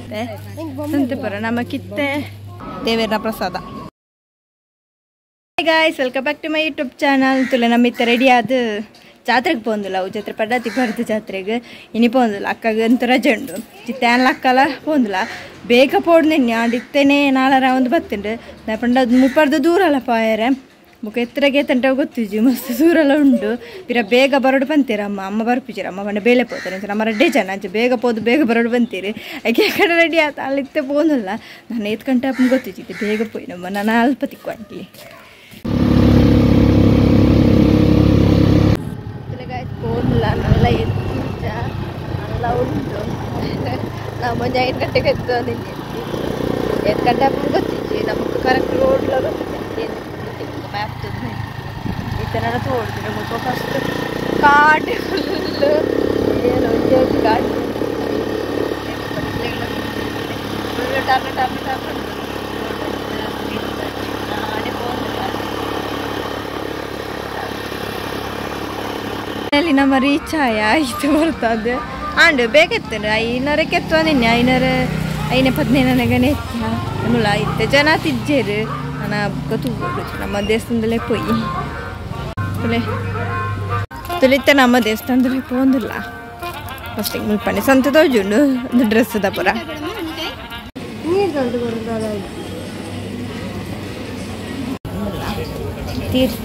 ಸಂತೆ ಸಂತೆ ಪರ ನಮ್ಮ ಕಿತ್ತೆ ದೇವರ ಪ್ರಸಾದ. Hey guys, welcome back to my YouTube channel. ತುಲೆ ನಮ್ಮ ರೆಡಿ ಆದ ಜಾತ್ರೆಗೆ ಪೋಂದಿಲ್ಲ ಅವು ಜಾತ್ರೆ ಪಡ್ಡತಿ ಬರ್ತದೆ ಜಾತ್ರೆಗೆ ಇನಿ ಪೋಂದಿಲ್ಲ ಅಕ್ಕಗೆ ಅಂತ ರಜೆ ಉಂಡು ಚಿತ್ತೆ ಅಕ್ಕಲ ಪೋಂದಿಲ್ಲ ಬೇಗ ಪೋಡ್ನೆ ಆಡಿತ್ತೇನೆ ನಾಳರ ಒಂದು ಬತ್ತುಂಡು ಪಂಡ ಮುಪ್ಪರ್ದು ದೂರ ಅಲ್ಲ ಪಾಯರೆ ಬೊಕ ಎತ್ತರಗೆ ತಂಟ ಗೊತ್ತಿಜ್ಜಿ ಮಸ್ತ್ ದೂರಲ್ಲ ಉಂಡು ಪಿರ ಬೇಗ ಬರೋಡು ಬಂತೀರ ಅಮ್ಮ ಅಮ್ಮ ಬರ್ಪಿಜಿರ ಅಮ್ಮ ಪಂಡ ಬೇಲೆ ಪೋತಾರೆ ನಮ್ಮ ರೆಡ್ಡೆ ಜನ ಅಂಚೆ ಬೇಗ ಪೋದು ಬೇಗ ಬರೋಡು ಬಂತೀರಿ ಯಾಕೆ ಕಡೆ ರೆಡಿ ಆತ ಅಲ್ಲಿತ್ತೆ ಪೋಂದಿಲ್ಲ ನಾನು 8 ಗಂಟೆ ಅಪ್ಪ ಗೊತ್ತಿಜ್ಜಿತ್ತೆ ಬೇಗ ಪೋಯಿ ನಮ್ಮ ನಾನು ಅಲ್ಪ ತಿಕ್ಕು ನಲ್ಲ ಎತ್ತಿಜ ನಲ್ಲ ಉಂಟು ನಾವು ಮುಂಜೆ 5 ಗಂಟೆಗೆ ಎತ್ತು 8 ಗಂಟೆ ಅಪ್ಪ ಗೊತ್ತಿಜ್ಜಿ ನಮಗೆ ಕರೆಕ್ಟ್ ರೋಡ್ಲ ಗೊತ್ತಿದ್ದೆ ಮ್ಯಾಪ್ ತಂದು ಈ ಥರ ತೋಡ್ತೀವಿ ನಮಗೆ ಫಸ್ಟ್ ಕಾಡು ಫುಲ್ಲು ಏನು ಒಂಜೆ ಒಂಜಿ ಕಾಡು ಫುಲ್ಲು ಟರ್ನ್ ಟರ್ನ್ ಟರ್ನ್ ಅಲ್ಲಿ ನಮ್ಮ ರೀಚ್ ಆಯಿತು ಬರ್ತದೆ ಆಂಡು ಬೇಗ ಎತ್ತೇನೆ 500ಕ್ಕೆ ಎತ್ತುವ ನಿನ್ನೆ 500 5:15 ಎತ್ತ ಮುಲ್ಲ ಇತ್ತೆ ಜನ ತಿಜ್ಜೇರು ನಾನು ಗೊತ್ತು ನಮ್ಮ ದೇವಸ್ಥಾನದಲ್ಲೇ ಪೋಯಿ ತುಲೆ ತುಲಿತ್ತೆ ನಮ್ಮ ದೇವಸ್ಥಾನದಲ್ಲಿ ಪೋಂದಿಲ್ಲ ಫಸ್ಟಿಗೆ ಮುಲ್ಪಣೆ ಸಂತೆ ತೋಜುಂಡು ಒಂದು ಡ್ರೆಸ್ ದಪುರ ತೀರ್ಥ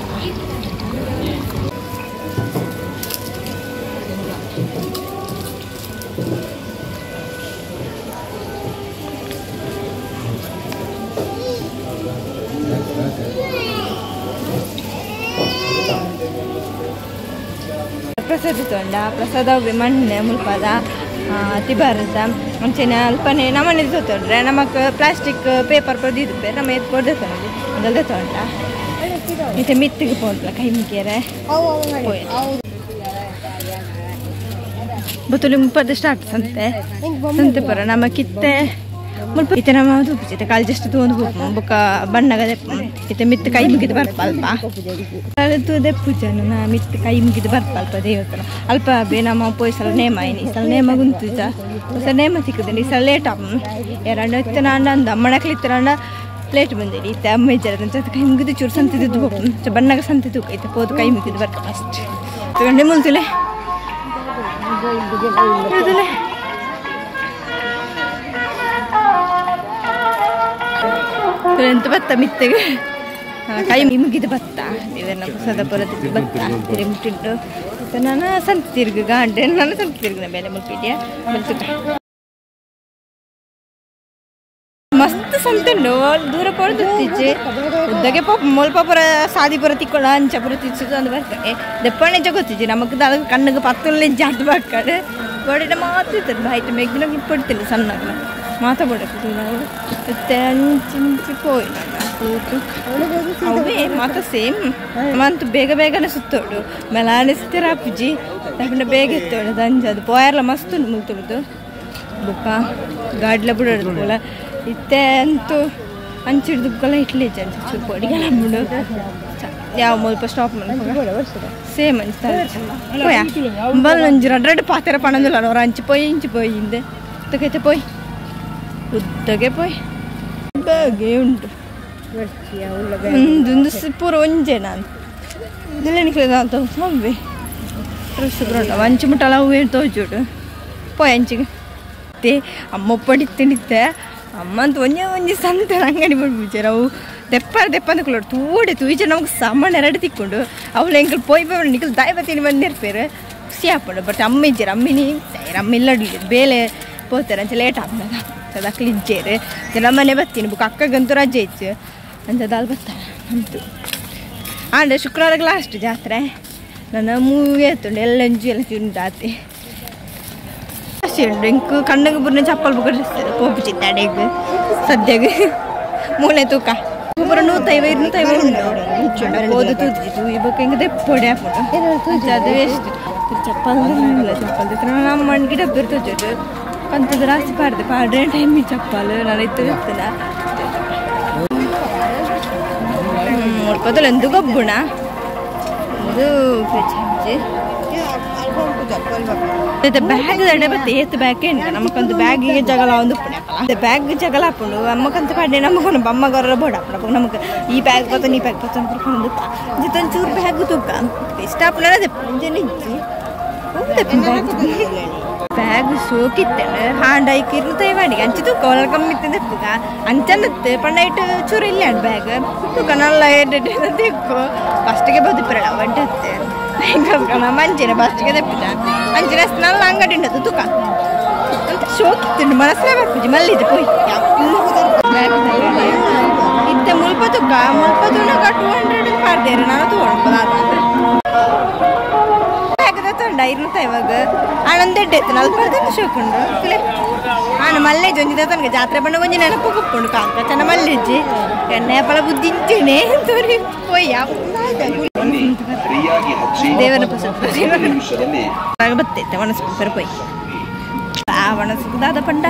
ಪ್ರಸಾದ ತೊಂಡ ಪ್ರಸಾದ ಮಣ್ಣೆ ಮುಲ್ಪದ ತಿಬಾರದ ಮುಂಚೆನೆ ಅಲ್ಪನೆ ನಮ್ಮನೆ ತೊಂಡ್ರೆ ನಮಕ್ ಪ್ಲಾಸ್ಟಿಕ್ ಪೇಪರ್ ಪೊದಿದ್ದು ನಮ್ಮ ಎತ್ತು ಕೊಡ್ದೆ ತೊಂಡು ಅದಲ್ಲದೆ ತೊಂಡ ಇತ್ತೆ ಮಿತ್ತಿಗೆ ಪೋಂತಲ್ಲ ಕೈ ಮುಗಿಯರೆ ಬತ್ತುಲಿ ಮುಪ್ಪದ ಸ್ಟಾರ್ಟ್ ಸಂತೆ ಸಂತೆ ಪರ ನಮ್ಮ ಕಿತ್ತೆ ಮುಲ್ಪ ಇತ್ತೆ ನಮ್ಮ ತೂಪಿಚಿತ್ತೆ ಕಾಲು ಜಸ್ಟ್ ತೂಂದು ಬೊಕ್ಕ ಬಣ್ಣಗದೆ ಇತ್ತೆ ಮಿತ್ತು ಕೈ ಮುಗಿದು ಬರ್ಪ ಅಲ್ಪ ತೂದೆ ನಾ ಮಿತ್ತು ಕೈ ಮುಗಿದು ಬರ್ಪ ಅಲ್ಪ ದೇವಸ್ಥಾನ ಅಲ್ಪ ಬೇ ನಮ್ಮ ಪೋಯ್ ಸಲ ನೇಮ ಈ ಸಲ ನೇಮ ಗುಂತುಜ ಸಲ ನೇಮ ಸಿಕ್ಕುತ್ತೆ ಈ ಸಲ ಲೇಟ್ ಅಮ್ಮ ಎರಡು ಇತ್ತನಾಂಡ ಅಂದ ಅಮ್ಮನಕ್ಲಿ ಇತ್ತನಾಂಡ ಲೇಟ್ ಬಂದಿರಿ ಇತ್ತೆ ಅಮ್ಮ ಇಜ್ಜರ ಕೈ ಮುಗಿದು ಚೂರು ಸಂತಿದ್ದು ಬಣ್ಣಗ ಸಂತೆ ತೂಕ ಇತ್ತೆ ಪೋದು ಕೈ ಮುಗಿದು ಬರ್ಪ ಫಸ್ಟ್ ತಗೊಂಡೆ ಮುಲ್ತುಲೆ ಎಂತ ಭತ್ತ ಮಿತ್ತಿಗೆ ಕೈ ಮುಗಿದ ಭತ್ತ ದೇವರನ್ನ ಪ್ರಸಾದ ಪುರದ ಭತ್ತ ತಿರುಗಿ ಮುಟ್ಟಿಟ್ಟು ನಾನು ಸಂತೆ ತಿರುಗು ಗಾಂಡೆ ನಾನು ಸಂತೆ ತಿರುಗಿನ ಮೇಲೆ ಮುಟ್ಟಿದ್ಯಾ ಮಸ್ತ್ ಸಂತೆ ಉಂಟು ದೂರ ಪೊಡ್ದು ಉದ್ದಗೆ ಪೋಪ ಮುಲ್ಪ ಪುರ ಸಾದಿಪುರ ತಿಕ್ಕೊಳ್ಳ ಅಂಚಪುರ ತಿಚ್ಚು ಅಂದು ಬರ್ತಾರೆ ದೆಪ್ಪಣೆ ಗೊತ್ತಿಜ್ಜಿ ನಮಗ್ ದಾದ ಕಣ್ಣಿಗೆ ಪತ್ತುಳ್ಳೆ ಜಾತಿ ಬರ್ತಾರೆ ಬಡಿನ ಮಾತ್ರ ಇರ್ತದೆ ಹೈಟ್ ಮೆಗ್ದಿನ ಪಡ್ತಿಲ್ಲ ಸಣ್ಣಗೆ ಮಾತಾ ಬಡಕು ನಾವು ಮತ್ತೆ ಅಂಚಿಂಚಿ ಪೋಯಿನ ಅವೇ ಮಾತ ಸೇಮ್ ಮಂತು ಬೇಗ ಬೇಗನೆ ಸುತ್ತೋಡು ಮೆಲಾನೆ ಸುತ್ತರ ಅಪ್ಪುಜಿ ತಪ್ಪಂಡ ಬೇಗ ಎತ್ತೋಡು ಅಂಜ ಅದು ಪೋಯರ್ಲ ಮಸ್ತ್ ಉಂಟು ಮುಲ್ತುಡುದು ಬುಕ್ಕ ಗಾಡ್ಲ ಬಿಡೋದು ಪೋಲ ಇತ್ತೆ ಅಂತೂ ಅಂಚಿಡ್ದು ಬುಕ್ಕೆಲ್ಲ ಇಟ್ಲಿ ಅಂಚು ಪೊಡಿಗೆಲ್ಲ ಬಿಡು ಯಾವ ಮುಲ್ಪ ಸ್ಟಾಪ್ ಮನ್ಪುಗ ಸೇಮ್ ಅಂಚ್ತಾರೆ ಪೋಯಾ ಬಲ್ ಒಂಜಿ ರಡ್ಡ್ ರಡ್ಡ್ ಪಾತೆರ ಪಣಂದಿಲ್ಲ ಅವ್ರ ಅಂಚು ಪೋಯಿ ಇಂಚು ಪೋಯಿ ಹಿಂದೆ ಉದ್ದಕ್ಕೆ ಪೋಯ್ ಉದ್ದಗೆ ಪೋಯ್ ಬ್ಯಾಗೆ ಉಂಟು ಒಂದು ಪೂರ ಒಂಜೆ ನಾನು ಇದೆಲ್ಲ ಡ್ರೆಸ್ ಬರೋಣ ಅಂಚು ಮುಟ್ಟಲ್ಲ ಹೂವು ತೋಜುಡು ಪೋಯ್ ಅಂಚಿಗೆ ಮತ್ತೆ ಅಮ್ಮ ಒಪ್ಪಡಿತ್ತಿನಿತ್ತೆ ಅಮ್ಮ ಅಂತ ಒಂಜೆ ಒಂಜಿ ಸಂತೆ ಅಂಗಡಿ ಬಿಡ್ಬಿಡ್ತಾರೆ ಅವು ದೆಪ್ಪ ದೆಪ್ಪ ಅಂದ್ಕೊಳ್ಳೋಡು ತೂಡೆ ತೂಜ ನಮಗೆ ಸಾಮಾನು ಎರಡು ತಿಕ್ಕೊಂಡು ಅವಳು ಎಂಕಲ್ ಪೋಯ್ ಪೋಯ್ ನಿಖಲ್ ದಾಯ ಬತ್ತೀನಿ ಬಂದಿರ್ಪೇರು ಖುಷಿ ಆಪುಂಡು ಬಟ್ ಅಮ್ಮ ಇಜ್ಜಾರ ಅಮ್ಮಿನಿ ಅಮ್ಮ ಇಲ್ಲ ಬೇಲೆ ಪೋತಾರೆ ಅಂಚೆ ಲೇಟ್ ಆಗ್ತದ ಅದಕ್ಕೆ ಇಜ್ಜೇರು ನಮ್ಮನೆ ಬತ್ತೀನಿ ಬುಕ್ ಅಕ್ಕಗಂತೂ ರಜೆ ಇತ್ತು ಅಂಚದಾಲ್ ಬತ್ತಾರೆ ಅಂತೂ ಆಂಡ ಶುಕ್ರವಾರ ಲಾಸ್ಟ್ ಜಾತ್ರೆ ನನ್ನ ಮೂವಿ ಆಯ್ತುಂಡು ಎಲ್ಲ ಅಂಜು ಎಲ್ಲ ತಿಂದಾತಿ ಉಂಟು ಇಂಕು ಕಣ್ಣಗೆ ಬುರ್ನ ಚಪ್ಪಲ್ ಬುಕ್ಕ ಪೋಪು ಚಿತ್ತಾಡೆಗ್ ಸದ್ಯಗೆ ಮೂಲೆ ತೂಕ ಪೂರ 150 250 ಉಂಟು ಪೋದು ತೂಜಿ ತೂಯಿ ಬೊಕ್ಕ ಹಿಂಗೆ ದೆಪ್ಪೊಡೆ ಹಾಪುಂಡು ಅದು ವೇಸ್ಟ್ ಚಪ್ಪಲ್ ಚಪ್ಪಲ್ ನಮ್ಮ ಮಣ್ಣಿಗೆ ಡಬ್ಬಿ ತೋಜೋದು ಕಂತದ ರಾಸಿ ಪಾಡ್ದೆ ಪಾಡ್ರೆ ಟೈಮ್ ಚಪ್ಪಲ್ ನಾನು ಇತ್ತು ಇರ್ತದ ಮುಲ್ಪದಲ್ಲ ಎಂದು ಗೊಬ್ಬುಣ ಒಂದು ಬ್ಯಾಗ್ ದಡೆ ಬತ್ತೆ ಏತ್ ಬ್ಯಾಗ್ ಏನು ನಮಕೊಂದು ಬ್ಯಾಗಿಗೆ ಜಗಳ ಒಂದು ಉಪ್ಪುಣೆ ಬ್ಯಾಗ್ ಜಗಳ ಹಾಕೊಂಡು ಅಮ್ಮಕಂತ ಪಾಡ್ನೆ ನಮಗೊಂದು ಬಮ್ಮ ಗೊರ ಬೋಡ ಅಪ್ಪಣ ನಮಗೆ ಈ ಬ್ಯಾಗ್ ಬತ್ತ ಈ ಬ್ಯಾಗ್ ಬತ್ತ ಅನ್ಕೊಂಡು ಒಂಚೂರು ಬ್ಯಾಗ್ ತೂಕ ಇಷ್ಟ ಅಪ್ಪಣ ನಿಜ್ಜಿ ಬ್ಯಾಗ್ ಸೋಕಿತ್ತೇನೆ ಹಾಂಡ ಐಕಿರ್ನು ತೈವಾಡಿಗೆ ಅಂಚೆ ತೂಕ ಒಳ ಕಮ್ಮಿ ಇತ್ತದ ಅಂಚನತ್ತೆ ಪಂಡ ಇಟ್ಟು ಚೂರು ಇಲ್ಲ ಬ್ಯಾಗ್ ತೂಕ ನಲ್ಲ ತೆಕ್ಕು ಫಸ್ಟಿಗೆ ಬದುಪರಳ ಒಡ್ಡತ್ತೆ ಮಂಚಿನ ಫಸ್ಟಿಗೆ ತೆಪ್ಪಿದ ಅಂಚಿನ ನಲ್ಲ ಅಂಗಡಿ ಉಂಟು ತೂಕ ಅಂತ ಶೋಕಿತ್ತು ಮನಸ್ಸೇ ಬರ್ಪುಜಿ ಮಲ್ಲಿದೆ ಪೋಯ್ ಇತ್ತೆ ಮುಲ್ಪ ತೂಕ ಮುಲ್ಪ ತೂನಗ 200 ಪಾಡ್ದೇರು ನಾನು ತಗೊಂಡು ಇರುತ್ತ ಇವಾಗ ಆನಂದ ಎಡ್ಡೆ ನಲ್ಪರ್ದಂತ ಶೋಕುಂಡು ಆನ ಮಲ್ಲೇಜ್ ಒಂಜಿ ತನಕ ಜಾತ್ರೆ ಬಣ್ಣ ಒಂಜಿ ನೆನಪು ಕುಪ್ಪುಂಡು ಕಾಂಕ ಚೆನ್ನ ಮಲ್ಲೇಜಿ ಎಣ್ಣೆ ಪಲ ಬುದ್ಧಿಂಚೇನೆ ತೋರಿ ಪೋಯ್ಯ ದೇವರ ಪ್ರಸಾದ ಬತ್ತೈತೆ ಒಣಸು ಪೊಯ್ ಆ ಒಣಸು ದಾದ ಪಂಡ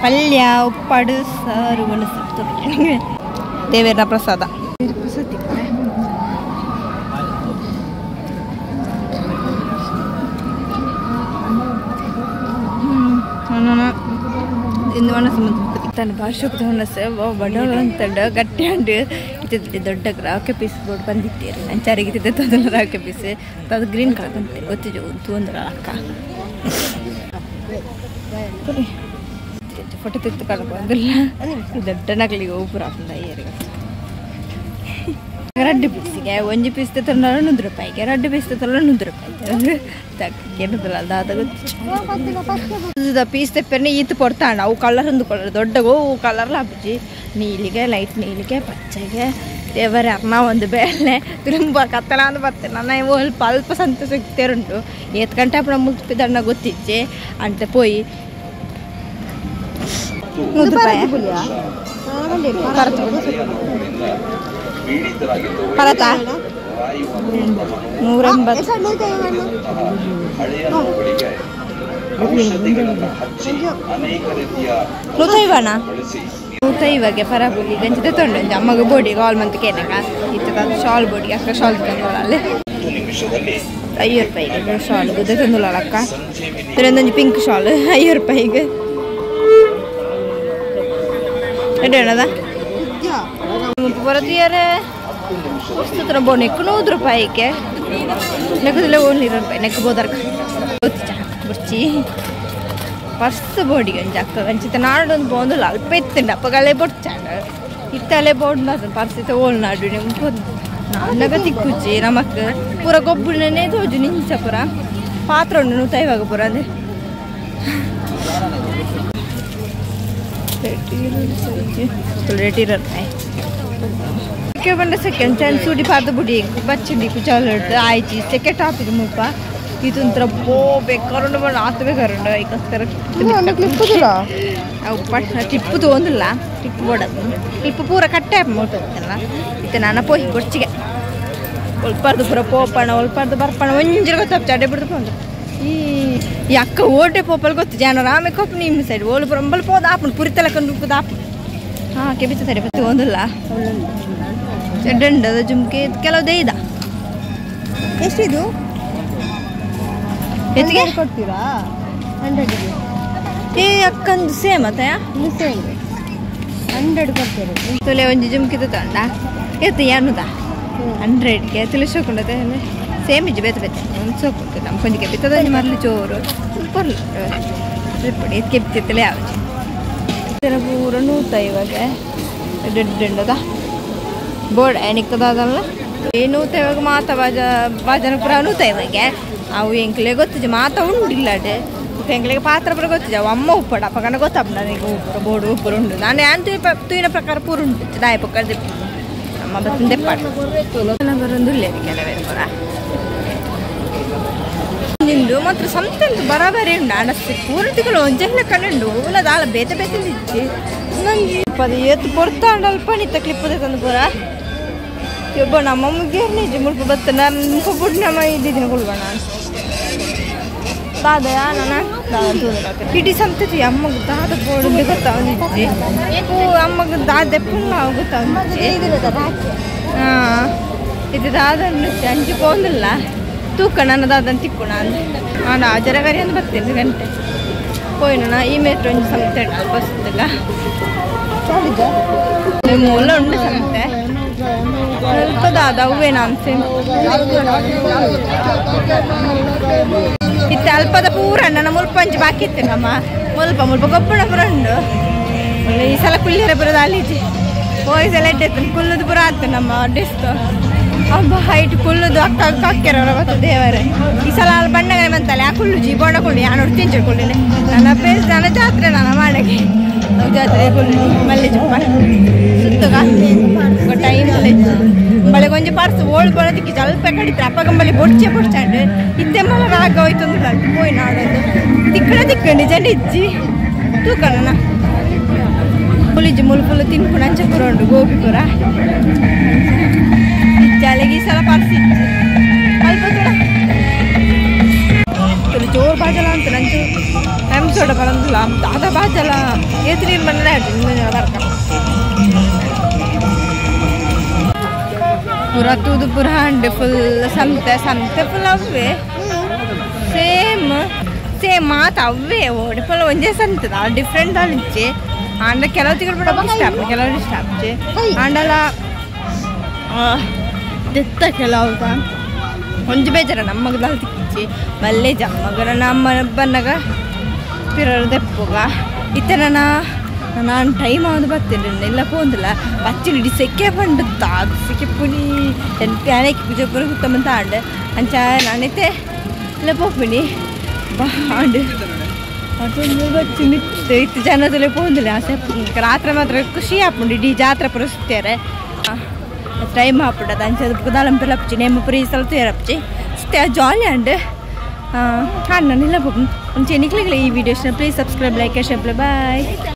ಪಲ್ಯ ಉಪ್ಪಾಡು ಸಾರು ಒಣಸು ದೇವರ ಪ್ರಸಾದ ಪ್ರಸಾದ ಇಂದು ಒಣಸು ತನ್ನ ಭಾಷೆ ಒಣಸು ಬಡವರು ಅಂತಂಡು ಗಟ್ಟಿ ಅಂಡು ಇತ್ತಿದ್ದೆ ದೊಡ್ಡ ರಾಕೆ ಪೀಸ್ ಬೋರ್ಡ್ ಬಂದಿತ್ತೀರಿ ಅಂಚಾರಿಗೆ ಇತ್ತಿದ್ದೆ ತಂದಲ್ಲ ರಾಕೆ ಪೀಸ್ ಅದು ಗ್ರೀನ್ ಕಲರ್ ಬಂತೆ ಗೊತ್ತಿದ್ದು ಒಂದು ಅಕ್ಕ ಫೋಟೋ ತೆತ್ತು ಕಲರ್ ಬಂದಿಲ್ಲ ದೊಡ್ಡ ನಗಲಿಗೆ ಒಬ್ಬರು ಹಾಕಂದ ರಡ್ಡು ಪೀಸಿಗೆ ಒಂಜಿ ಪೀಸ್ ತಂಡ 100 ರೂಪಾಯಿಗೆ ರಡ್ಡು ಪೀಸ್ ತಂಡ 100 ರೂಪಾಯಿ ತಕ್ಕೇನದಲ್ಲ ದಾದ ಗೊತ್ತು ಪೀಸ್ ತೆಪ್ಪನೆ ಈತು ಪೊರ್ತಾಂಡ ಅವು ಕಲರ್ ಒಂದು ಕಲರ್ ದೊಡ್ಡ ಅವು ಕಲರ್ ಲಾಪುಜಿ ನೀಲಿಗೆ ಲೈಟ್ ನೀಲಿಗೆ ಪಚ್ಚಗೆ ದೇವರ ಅರ್ನ ಒಂದು ಬೇಲೆ ತುಂಬ ಕತ್ತಲ ಅಂದು ಬರ್ತೇನೆ ನನ್ನ ಅಲ್ಪ ಅಲ್ಪ ಸಂತೋಷ ಸಿಗ್ತೇರುಂಟು ಏತ್ ಗಂಟೆ ಅಪ್ಪಣ ಮುಲ್ಪಿದಣ್ಣ ಗೊತ್ತಿಚ್ಚೆ ಅಂತ ಪೋಯಿ 100 ರೂಪಾಯಿ ಪರತ 180 ನೂತೈವಣ ನೂತೈವಗೆ ಪರಬುಲಿ ಗಂಚಿದ ತೊಂಡು ಅಮ್ಮಗ ಬೋಡಿಗೆ ಆಲ್ ಮಂತ್ ಕೇನಕ ಇತ್ತದ ಶಾಲ್ ಬೋಡಿಗೆ ಅಕ್ಕ ಶಾಲ್ ತಂದೋಳಲ್ಲಿ 5 ರೂಪಾಯಿಗೆ ಶಾಲ್ ಗುದ್ದೆ ತಂದೋಳಕ್ಕ ತಿರಂದೊಂಜಿ ಪಿಂಕ್ ಶಾಲ್ 5 ರೂಪಾಯಿಗೆ ಎಡದ ಬರತಿಯಾರೆ ವಸ್ತು ಬೋ ನೆಕ್ಕು 100 ರೂಪಾಯಿಗೆ ನೆಕ್ಕದಿಲ್ಲ ಓನ್ಲಿ 2 ರೂಪಾಯಿ ನೆಕ್ ಬೋದರ್ಕ ಬುರ್ಚಿ ಪರ್ಸ್ ಬೋಡಿಗೆ ಒಂಜಿ ಅಕ್ಕ ಅಂಚಿತ ನಾಡೊಂದು ಬೋಂದುಲ್ಲ ಅಲ್ಪ ಇತ್ತುಂಡು ಅಪ್ಪಗಲೆ ಬೊಡ್ಚಾಂಡ ಇತ್ತಲೆ ಬೋಡ್ ಪರ್ಸ್ ಇತ್ತ ಓಲ್ ನಾಡು ನಿಮ್ಗೆ ನಾನಗ ತಿಕ್ಕುಜ್ಜಿ ನಮಕ್ ಪೂರ ಗೊಬ್ಬುನೇ ತೋಜು ನಿಂಚ ಪೂರ ಪಾತ್ರ ಉಂಡು ನೂತ ಇವಾಗ ಪೂರ ಅದೇ ರೇಟ್ ಇರತ್ತೆ ಬಂಡ ಸೆಕೆಂಡ್ ಚಂದ ಸೂಡಿ ಪಾದ ಬುಡಿ ಬಚ್ಚಿಂಡಿ ಕುಚಾಲು ಆಯ್ತು ಸೆಕೆ ಟಾಪಿಗೆ ಮುಪ್ಪ ಇದೊಂಥರ ಬೋ ಬೇಕಾರುಂಡು ಬಣ್ಣ ಆತ ಬೇಕಾರುಂಡು ಐಕೋಸ್ಕರ ಅವು ಪಟ್ ಟಿಪ್ಪು ತೊಗೊಂದಿಲ್ಲ ಟಿಪ್ಪು ಬೋಡದು ಟಿಪ್ಪು ಪೂರ ಕಟ್ಟೆ ಮುಟ್ಟಲ್ಲ ಇತ್ತೆ ನಾನು ಪೋಯಿ ಕೊಡ್ಚಿಗೆ ಒಲ್ಪಾರ್ದು ಪೂರ ಪೋಪಣ ಒಲ್ಪಾರ್ದು ಬರ್ಪಣ ಒಂಜಿರ ಗೊತ್ತಾಪ್ ಚಡೆ ಬಿಡ್ದು ಪೋಂದು ಈ ಅಕ್ಕ ಓಟೆ ಪೋಪಲ್ ಗೊತ್ತು ಜಾನರ ಆಮೆ ಕೊಪ್ಪ ನಿಮ್ಮ ಸೈಡ್ ಓಲು ಪುರ ಪೋದ ಆಪುಂಡು ಪುರಿತಲ ಕಂಡು ಆಪುಂಡು ಹಾಂ ಕೆಬಿತ ಸರಿ ಬತ್ತಿ ಒಂದಿಲ್ಲ ಚೆಡ್ಡಂಡದ ಜುಮ್ಕೆ ಕೆಲವು ದೇಯ್ದ ಎಷ್ಟಿದು ಎತ್ತಿಗೆ ಕೊಡ್ತೀರಾ 100 ಏ ಅಕ್ಕಂದು ಸೇಮ್ ಅತ್ತಯ ಸೇಮ್ 100 ಕೊಡ್ತೀರಿ ತುಲೆ ಒಂಜಿ ಜುಮ್ಕಿದ ತಂಡ ಎತ್ತು ಯಾನುದ 100ಗೆ ತುಲೆ ಸೇಮ್ ಇಜ್ಜಿ ಬೇತೆ ಬೇತೆ ಒಂದು ಸೋಕುಂಟು ನಮ್ಮ ಕೊಂಚ ಕೆಬಿತ್ತದ ಒಂಜಿ ಮರ್ಲಿ ಜೋರು ಪೊರ್ಲು ಪೊಡಿ ಕೆಬಿತ್ತಿತ್ತಲೇ ಯಾವುದು ಪೂರ ನೂತ ಇವಾಗ ದೊಡ್ಡದ ಬೋರ್ಡ್ ಏನಿಕ್ಕದಲ್ಲ ಈ ನೂತ ಇವಾಗ ಮಾತ ಬಾಜ ಬಾಜನ ಪೂರ ನೂತ ಇವಾಗ ಅವು ಎಂಕ್ಲೆ ಗೊತ್ತಿಜಿ ಮಾತ ಉಂಡಿಲ್ಲ ಅಡೆ ಎಂಕ್ಲೆಗೆ ಪಾತ್ರ ಪೂರ ಗೊತ್ತಿಜ ಅವು ಅಮ್ಮ ಉಪ್ಪಡ ಅಪ್ಪಗನ ಗೊತ್ತಪ್ಪ ನನಗೆ ಉಪ್ಪು ಬೋರ್ಡು ಉಪ್ಪು ಉಂಡು ನಾನು ಯಾನ್ ತೂಯಿನ ಪ್ರಕಾರ ಪೂರ ಉಂಟು ದಾಯ ಪಕ್ಕ ಅಮ್ಮ ಬತ್ತಿನ ದೆಪ್ಪಾಡು ಬರೊಂದು ಇಲ್ಲ ಕೆಲವೇ ಪೂರ ನಿಂದು ಮಾತ್ರ ಸಂತೆಂತು ಬರಾಬರಿ ಉಂಡು ಅನಸ್ತಿ ಪೂರ್ತಿಗಳು ಒಂಜೆಲ್ಲ ಕಣ್ಣುಂಡು ಉಲ್ಲ ದಾಲ ಬೇತೆ ಬೇತೆ ಇಜ್ಜಿ ನಂಗೆ ಪದ ಏತು ಪೊರ್ತಾಂಡ ಅಲ್ಪ ನಿತ್ತ ಕ್ಲಿಪ್ಪದೆ ತಂದು ಪೂರ ಒಬ್ಬ ನಮ್ಮ ಮುಗಿಯರ್ನಿಜ್ಜಿ ಮುಲ್ಪ ಬತ್ತ ನಮ್ಮ ಬುಡ್ ನಮ್ಮ ಇದ್ದಿದ್ದೀನಿ ಕೊಡ್ಬೋಣ ದಾದ ನನ್ನ ಇಡೀ ಸಂತೆ ಅಮ್ಮಗ ದಾದ ಬೋರ್ಡ್ ಗೊತ್ತಾವನಿಜ್ಜಿ ಓ ಅಮ್ಮಗ ದಾದೆ ಪುಲ್ಲ ಗೊತ್ತಾವನಿಜ್ಜಿ ಹಾಂ ಇದು ದಾದ ಅಂಚು ಪೋಂದಿಲ್ಲ ತೂಕ ನನ್ನ ದಾದನ್ ತಿಕ್ಕುಣ ನಾನು ಆಜರಗರಿ ಅಂದು ಬರ್ತೇನೆ ಗಂಟೆ ಪೋಯಿನ ಈ ಮೇಟ್ರ್ ಒಂಜಿ ಸಂತೆ ಬಸ್ತಿಲ್ಲ ಮೂಲ ಉಂಡು ಸಂತೆ ಸ್ವಲ್ಪ ದಾದ ಅವೇ ನಾನ್ಸೆ ಇತ್ತೆ ಅಲ್ಪದ ಪೂರ ನನ್ನ ಮುಲ್ಪ ಅಂಚಿ ಬಾಕಿ ಇತ್ತೆ ನಮ್ಮ ಮುಲ್ಪ ಮುಲ್ಪ ಗೊಬ್ಬರ ಪೂರ ಉಂಡು ಈ ಸಲ ಕುಲ್ಲಿಯರ ಬರೋದು ಅಲ್ಲಿಜಿ ಪೋಯಿ ಸಲ ಎಡ್ಡೆ ಕುಲ್ಲುದು ಪೂರ ಆಯ್ತು ನಮ್ಮ ಡಿಸ್ತು ಅಬ್ಬ ಹೈಟ್ ಕುಲ್ಲುದು ಅಕ್ಕ ಅಕ್ಕ ಅಕ್ಕೆರ ಬರ್ತದೆ ದೇವರೇ ಈ ಸಲ ಅಲ್ಲಿ ಬಣ್ಣಗನೆ ಬಂತಲ್ಲ ಆ ಕುಳ್ಳು ಜಿ ಬೋಂಡ ಕುಳ್ಳಿ ನಾನು ತಿಂಚು ಕುಳ್ಳಿನೆ ನನ್ನ ಪೇಸ್ ನನ್ನ ಜಾತ್ರೆ ನಾನು ಮಾಡಕ್ಕೆ ಜಾತ್ರೆ ಕುಳ್ಳಿ ಮಲ್ಲೆ ಚುಪ್ಪ ಸುತ್ತಗ ಟೈಮ್ ಬಳೆ ಕೊಂಚ ಪರ್ಸ್ ಓಳು ಬರೋದಕ್ಕೆ ಸ್ವಲ್ಪ ಕಡಿತಾರೆ ಅಪ್ಪಗಂಬಲಿ ಬೊಡ್ಚೆ ಬೊಡ್ಚಾಂಡು ಇತ್ತೆ ಮಲ ರಾಗ ಹೋಯ್ತು ಅಂದ್ರೆ ಪೋಯ್ ನಾಡೋದು ತಿಕ್ಕಡ ತಿಕ್ಕ ನಿಜ ನಿಜ್ಜಿ ತೂಕಣ ಪುಲಿಜಿ ಮುಲು ಫುಲ್ ತಿನ್ಕೊಂಡು ಅಂಚೆ ಪೂರ ಉಂಡು ಗೋಬಿ ಪೂರ ಇಜ್ಜಾಲೆಗೆ ಈ ಸಲ ಪರ್ಸ್ ಇಜ್ಜಿ ಅಲ್ಪ ತೋಡ ಜೋರು ಬಾಜಲ ಅಂತ ನಂಚು ಎಮ್ ಸೋಡ ಬರಂದಿಲ್ಲ ದಾದ ಬಾಜಲ ಏತು ನೀರು ಮಣ್ಣೆ ಬರ್ಕ ಪೂರ ತೂದು ಪೂರ ಅಂಡೆ ಫುಲ್ ಸಂತೆ ಸಂತೆ ಫುಲ್ ಅವೇ ಸೇಮ್ ಸೇಮ್ ಮಾತು ಅವೇ ಓಡಿ ಫುಲ್ ಒಂದೇ ಸಂತೆ ಡಿಫ್ರೆಂಟ್ ದಾಳಿಚ್ಚೆ ಆಂಡ ಕೆಲವು ತಿಂಗಳು ಬಿಡ ಇಷ್ಟ ಕೆಲವರು ಇಷ್ಟ ಆಪ್ಚೆ ಆಂಡಲ ದೆತ್ತ ಕೆಲವು ಒಂಜಿ ಬೇಜಾರ ನಮ್ಮಗದಾಲ್ ತಿಕ್ಕಿಚ್ಚಿ ಮಲ್ಲೆ ಜಮ್ಮಗರ ನಮ್ಮ ಬನ್ನಗ ಪಿರರು ದೆಪ್ಪುಗ ಇತ್ತೆ ನನ್ನ ನಾನು ಟೈಮ್ ಆವೊಂದು ಬರ್ತೇನೆ ಇಲ್ಲ ಪೋಂದಿಲ್ಲ ಬಚ್ಚಿನ ಇಡೀ ಸೆಕೆ ಬಂಡು ತಾದು ಸೆಕೆ ಪುನಿ ಎಂತ ಪೂಜೆ ಪೂರ ಸುತ್ತಮುತ್ತ ಆಂಡ್ ಅಂಚ ನಾನೈತೆ ಇಲ್ಲ ಪೋಪಿನಿ ಬಾಂಡ್ ಅದೊಂದು ಬಚ್ಚಿ ಮಿತ್ತು ಇತ್ತು ಜನದಲ್ಲೇ ಪೋಂದಿಲ್ಲ ಆಸೆ ರಾತ್ರಿ ಮಾತ್ರ ಖುಷಿ ಆಪುಂಡು ಇಡೀ ಜಾತ್ರೆ ಪೂರ ಸುತ್ತಾರೆ ಟೈಮ್ ಆಪುಂಡು ಅಂಚ ದಾಳಂಪೆಲ್ಲ ನೇಮ ಪೂರ ಈ ಸಲ ತೇರಪ್ಚಿ ಸುತ್ತೆ ಜಾಲಿ ಅಂಡ್ ಹಾಂ ನಾನು ಇಲ್ಲ ಪೋಪು ಒಂಚೆ ನಿಕ್ಲಿಗ್ಲ ಈ videos please subscribe like share bye.